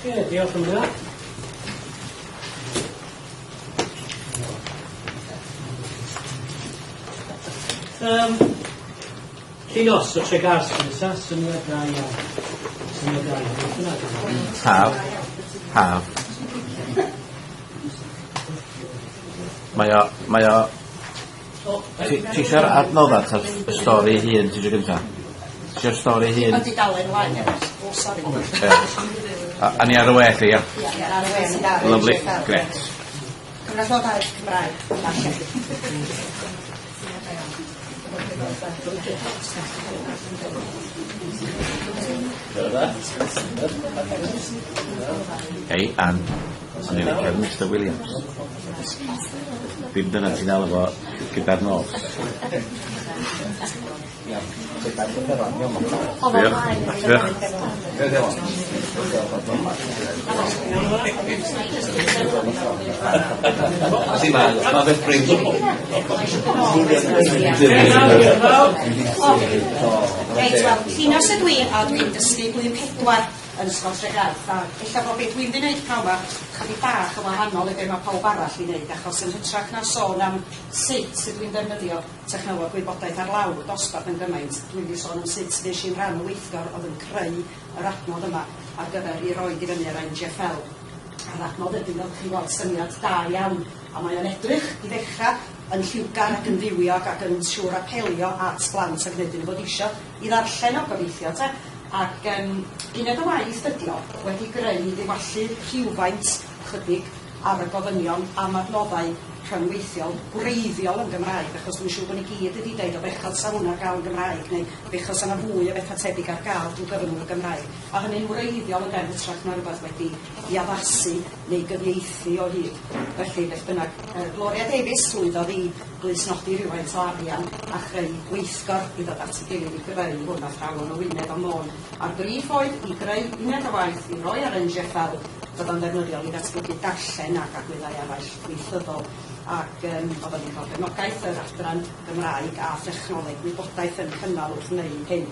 Ie, diolch am hynna. Um, Llinos o Tregarth nesa, syniad da iawn. Syniad da iawn. Haf. Haf. Mae o, mae o... Ti ti isio'r adnodda ta'r y stori ei hun ti isio gynta? Ti isio'r stori ei hun? Ma'n dudalen flaen efo. O sori. Ie. A a ni ar y we 'lly ia? Ia, ni ar y we mynd ar. Lyfli, grêt. Cyfres o daith Cymraeg. Darllen. Hei, Ann. O'n i'n licio Mister Williams. Dim dyna ti'n alw fo gyda'r nos. Diolch. Diolch. Ma' fe ffrind. Reit, wel, Llinos ydw i, a dwi'n dysgu blwyddyn pedwar yn Ysgol Tregarth, a ella bod be dwi'n 'di neud pnawn 'ma chydig bach yn wahanol i be mae pawb arall i neud, achos yn hytrach na sôn am sut ydw i'n defnyddio technoleg gwybodaeth ar lawr dosbarth yn gymaint, dwi'n mynd i sôn am sut fues i'n rhan o weithgor oedd yn creu yr adnodd yma ar gyfer i roid i fyny ar NGFL. A'r adnodd ydy, fel chi'n gweld, syniad da iawn, a mae o'n edrych, i ddechrau, yn lliwgar ac yn fywiog ac yn siŵr apelio at blant a gwneud iddyn nhw fod isio i ddarllen o, gobeithio, te. Ac yym uned o waith ydi o, wedi greu i ddiwallu rhywfaint, ychydig, ar y gofynion am adnoddau rhyngweithiol gwreiddiol yn Gymraeg, achos dwi'n siŵr bod ni gyd wedi deud, o bechod 'sa hwn ar gael yn Gymraeg, neu bechod 'sa 'na fwy o bethau tebyg ar gael drwy gyfrwng y Gymraeg. A hynny'n wreiddiol ynde, yn hytrach na rhywbeth wedi i addasu neu gyfieithu o hyd. Felly, beth bynnag, yy Gloria Davies llwyddodd i glustnodi rhywfaint o arian a chreu gweithgor i ddod at ei gilydd i greu hwn, athrawon o Wynedd a Môn. A'r brif oedd i greu uned o waith i roi ar NGFL fydda'n ddefnyddiol i ddatblygu darllen ac agweddau arall ieithyddol ac yym oeddan ni'n cael gefnogaeth yr adran Gymraeg a thechnoleg gwybodaeth yn cynnal wrth wneud hyn.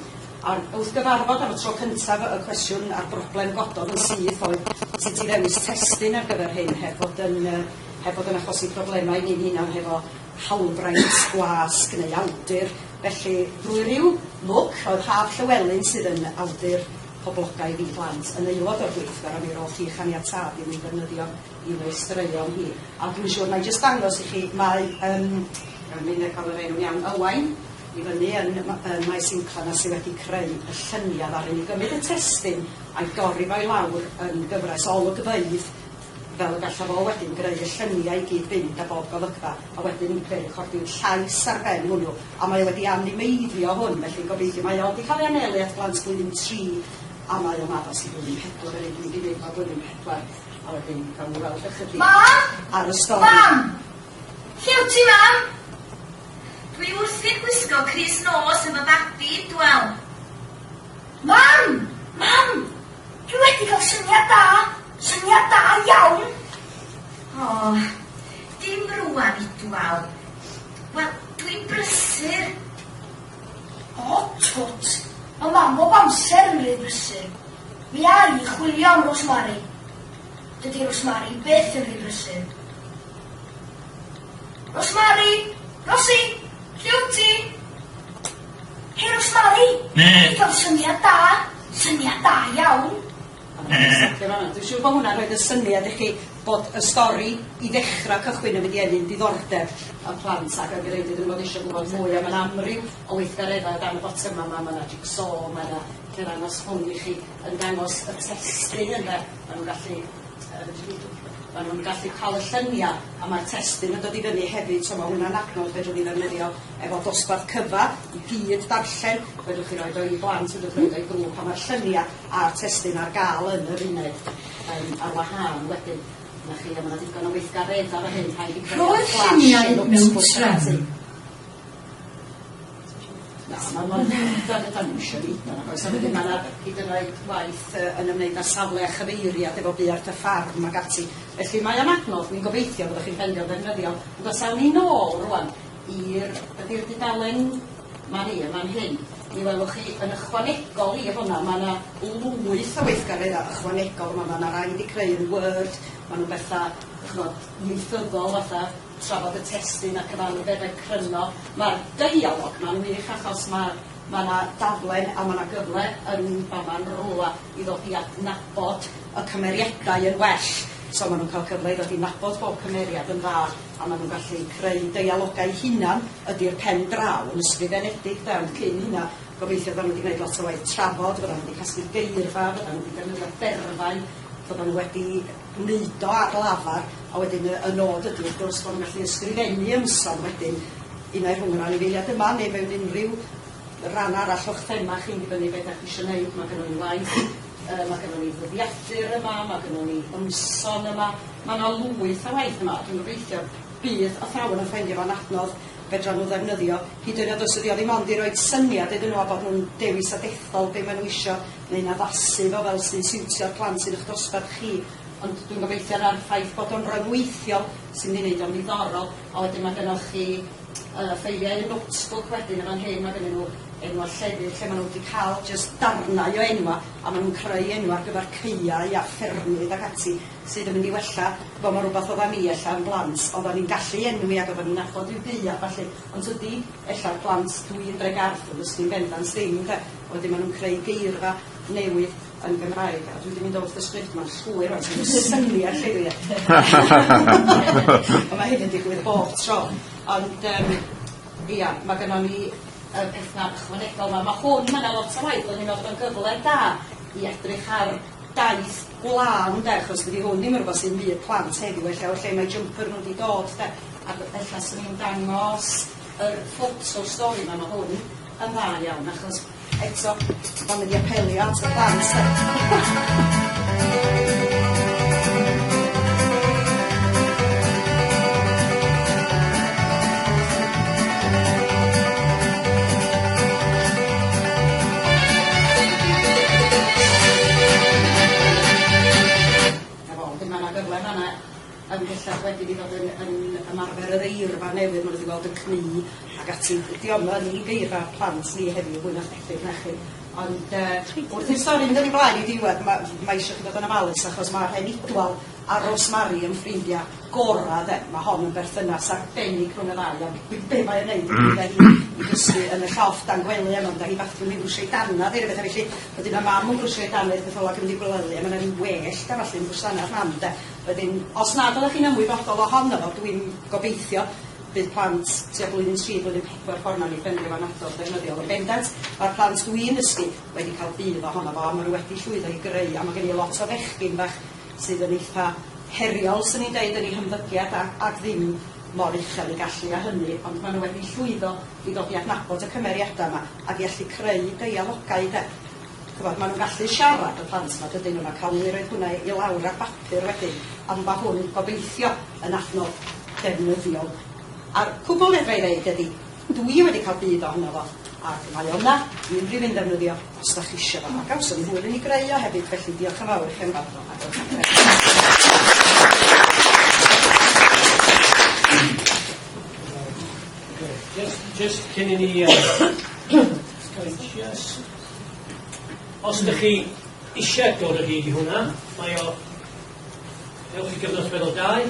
A'r wrth gyfarfod am y tro cyntaf y cwestiwn a'r broblem gododd yn syth oedd sut i ddewis testun ar gyfer hyn heb fod yn yy heb fod yn achosi problemau i ni'n hunan hefo hawlfraint gwasg neu awdur. Felly drwy ryw lwc oedd Haf Llewelyn sydd yn awdur poblogaidd i blant yn aelod o'r gweithgor a mi rodd hi chaniatâd i mi ddefnyddio un o'i straeon hi. A dwi'n siŵr 'na i jyst dangos i chi mae yym gawn ni cael yr enw'n iawn Owain i fyny yn yn Maes Incla 'na sy wedi creu y llynia ddaru ni gymryd y testun a'i dorri fo i lawr yn gyfres o olygfeydd fel y galla fo wedyn greu y lluniau i gyd fynd â bob golygfa a wedyn fe recordiwyd llais ar ben hwnnw a mae o wedi animeiddio hwn felly gobeithio mae o 'di cael ei anelu at blant blwyddyn tri a mae o'n addas i blwyddyn pedwar hefyd dwi 'di neud fo blwyddyn pedwar a wedyn gawn ni weld ychydig Mam! ar y stori. Mam! Lle wt ti mam? Dwi wrthi'n gwisgo crys nos efo babi, Idwal. Mam! Mam! Dwi wedi cael syniad da! Syniad da iawn! O, dim rŵan, Idwal. Wel, dwi'n brysur. O, twt! Mae mam bob amser yn rhy brysur. Mi a i chwilio am Rosemary. Dydy Rosemary byth yn rhy brysur. Rosemary! Rosie! Lle wyt ti? Hei Rosemary! Dwi wedi cael syniad da! Syniad da iawn! Dwi'n siŵr bod hwnna'n rhoid y syniad i chi bod y stori i ddechrau cychwyn yn mynd i ennyn diddordeb y plant ac yn gwneud iddyn nhw fod eisiau gwybod mwy a mae 'na amryw o weithgareddau o dan y botymau 'ma, mae 'na jig-so, mae 'na lle ddangos hwn i chi yn dangos y testun ynde, maen nhw'n gallu Maen nhw'n gallu cael y lluniau a mae'r testun yn dod i fyny hefyd, so mae hwnna'n adnodd fedrwn ni ddefnyddio efo dosbarth cyfa i gyd darllen, fedrwch chi roid o i blant, fedrwch chi roid o i grŵp, a mae'r lluniau a'r testun ar gael yn yr uned yym ar wahân wedyn. 'Na chi, a ma' 'na ddigon o weithgareddau fan hyn, rhaid i Rhoi'r lluniau mewn trefn. Na, ma' ma' dyna 'dan ni'm isio neud o nagoes? A wedyn ma' 'na hyd yn oed waith yy yn ymwneud â safle a chyfeiriad efo buarth y ffarm ag ati. Felly mae o'n adnodd, dwi'n gobeithio fyddwch chi'n ffeindio'n ddefnyddiol. Ond os awn ni nôl rŵan i'r, ydi'r dudalen, ma' ni yn fan hyn. Mi welwch chi yn ychwanegol i hwnna ma' 'na lwyth o weithgaredda ychwanegol yma, ma' 'na rai 'di creu yn Word, ma' nhw'n betha ch'mod ieithyddol fatha trafod y testun ac cyfanwybedau cryno. Ma'r deialog 'ma'n wych achos ma' ma' 'na daflen a ma' 'na gyfle yn fama'n rwla i ddod i adnabod y cymeriadau yn well. So ma' nhw'n cael cyfle i ddod i nabod bob cymeriad yn dda a ma' nhw'n gallu creu deialogau eu hunan ydi'r pen draw yn ysgrifenedig de, ond cyn hynna gobeithio fyddan nhw wedi gwneud lot o waith trafod, fyddan nhw wedi casglu geirfa, fyddan nhw wedi defnyddio berfau, fyddan nhw wedi gwneud o ar lafar, a wedyn y, y nod ydy wrth gwrs bod nhw'n gallu ysgrifennu ymson wedyn, unai rhwng yr anifeiliaid yma neu mewn unrhyw ran arall o'ch thema chi'n dibynnu beth ydych chi eisiau gwneud. Mae gynnon ni waith, yy mae gynnon ni ddyddiadur yma, mae gynnon ni ymson yma. Mae yna lwyth o waith yma, a dwi'n gobeithio bydd athrawon yn ffeindio fo'n adnodd fedran nhw ddefnyddio, hyd yn oed os ydi o ddim ond i roid syniad iddyn nhw a bod nhw'n dewis a dethol be maen nhw isio, neu'n addasu fo fel sy'n siwtio'r plant sy'n eich dosbarth chi. Ond dwi'n gobeithio na'r ffaith bod o'n ryngweithiol sy'n mynd i wneud o'n ddiddorol, a wedyn mae gynnoch chi yy ffeiliau yn y notebook wedyn yn fan hyn, mae gennyn nhw enwa' llefydd lle ma' nhw wedi cael jyst darnau o enwa' a ma' nhw'n creu enwa' ar gyfer caeau a ffermydd ac ati sydd yn mynd i wella, ch'bo' ma' rwbath oddan ni ella yn blant oddan ni'n gallu enwi ag oddan ni'n nabod ryw gaea ballu ond tydi ella'r plant dwi yn Dregarth yn dysgu'n bendant ddim ynde? Wedyn ma' nhw'n creu geirfa newydd yn Gymraeg, a dwi 'di mynd off the script ma'n llwyr rwan sdim syniad lle dwi. Ond ma' hyn yn digwydd bob tro. Ond yym ia, ma' gynnon ni y petha ychwanegol 'ma. Ma' hwn, ma' 'na lot o waith, o'n i'n meddwl bod o'n gyfle da i edrych ar daith gwlân ynde, achos dydi hwn ddim yn rwbath sy'n myd plant heddiw ella o lle mae jumper nhw 'di dod 'de, ac ella swn i'n dangos yr photo stori 'ma, ma' hwn yn dda iawn achos Eto, ma'n mynd i apelio at y plant de. 'Na fo, wedyn ma' 'na gyfle fan'na ymhellach wedyn i fod yn yn ymarfer yr eirfa newydd, ma' nhw wedi gweld y cnu ac ati. 'Di o'm yn geirfa plant ni heddiw fwy na thebyg nachi? Ond yy wrth i'r stori mynd yn ei blaen i ddiwedd ma' ma' isio chi fod yn ofalus achos ma' Rhen Idwal a Rosemary yn ffrindia gora 'de. Ma' hon yn berthynas arbennig rhwng y ddau a be' mae o'n neud ydi mynd â hi i gysgu yn y llofft dan gwely a mynd â hi bathrwm i brwsio'i dannedd hi ryw betha felly. Wedyn ma' mam yn brwsio'i dannedd peth ola ac yn mynd i gwely a ma' 'na ryw wellt a ballu yn brwsio dannedd mam 'de. Wedyn os nad oeddech chi'n ymwybodol ohono fo dwi'n gobeithio bydd plant tua blwyddyn tri, blwyddyn pedwar ffordd 'na yn ei ffendio fo'n adnodd defnyddiol. Yn bendant ma'r plant dwi'n ddysgu wedi cael budd ohono fo a ma' nhw wedi llwyddo i greu a ma' gen i lot o fechgyn bach sydd yn eitha heriol 'swn i'n deud yn eu hymddygiad a ag ddim mor uchel eu gallu â hynny ond ma' nhw wedi llwyddo i ddod i adnabod y cymeriada 'ma ag i allu creu deialogau 'de. Ch'mod ma' nhw'n gallu siarad y plant 'ma dydyn nhw ma' ca'l nhw i roid hwnna i lawr ar bapur wedyn a ma' hwn gobeithio yn adnodd defnyddiol. A'r cwbl fedra i ddeud ydi dwi wedi cael budd ohono fo ac mae o yna i unrhyw un ddefnyddio os 'dach chi isio fo. A gawson ni hwyl yn 'i greu o hefyd felly diolch yn fawr i chi am wrando a Just, just cyn i ni... Uh, just Os ydych chi eisiau dod o hyd i hwnna, mae o... Ewch i gyfnod feddwl 2,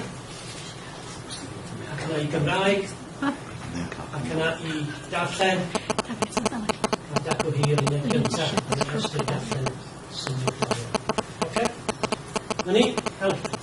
ac yna i Gymraeg, ac yna i darllen, a dacw hi yr uned gyntaf yn y rhestr darllen syniad. Oce? Na ni, iawn.